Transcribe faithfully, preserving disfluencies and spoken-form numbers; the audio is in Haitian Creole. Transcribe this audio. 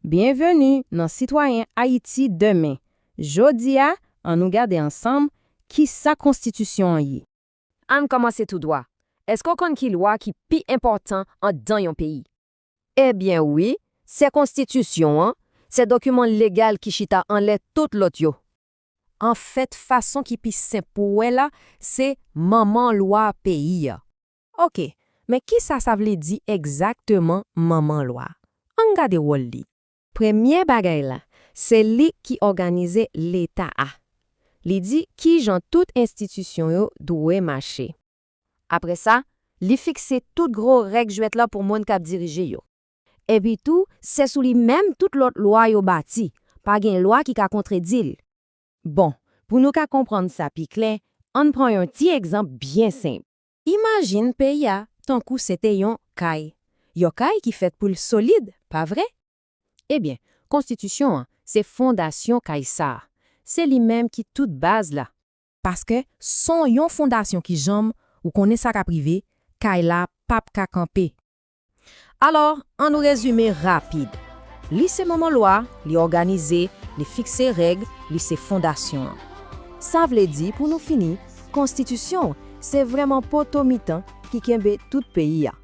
Byenveni nan Sitwayen Ayiti Demen. Jodi a, ann nou gade ansanm kisa konstitisyon an ye. Ann kòmanse tou dwa. Èske w konn ki lwa ki pi enpòtan anndan yon peyi? Ebyen wi, se konstitisyon an, se dokiman legal ki chita anlè tout lòt yo. Anfèt, fason ki pi senp pou w wè l la, se manman lwa peyi a. Oke, men kisa sa vle di egzakteman manman lwa? Ann gade wòl li. Premye bagay la, se li ki òganize Leta a. Li di kijan tout enstitisyon yo dwe mache. Apre sa, li fikse tout gwo règ jwèt la pou moun k ap dirije yo. Epi tou, se sou li menm tout lòt lwa yo bati, pa gen lwa ki ka kontredi l. Bon, pou nou ka konprann sa pi klè, ann pran yon ti egzanp byen senp. Imajin peyi a tankou se te yon kay. Yon kay ki fèt pou l solid, pa vre? Ebyen, konstitisyon an se fondasyon kay sa a. Se li menm ki tout baz la. Paske san yon fondasyon ki janm, ou konnen sa k ap rive, kay la p ap ka kanpe. Alò, ann nou rezime rapid. Li se manman lwa, li òganize, li fikse règ, li se fondasyon an. Sa vle di, pou nou fini, konstitisyon se vrèman poto mitan ki kenbe tout peyi a.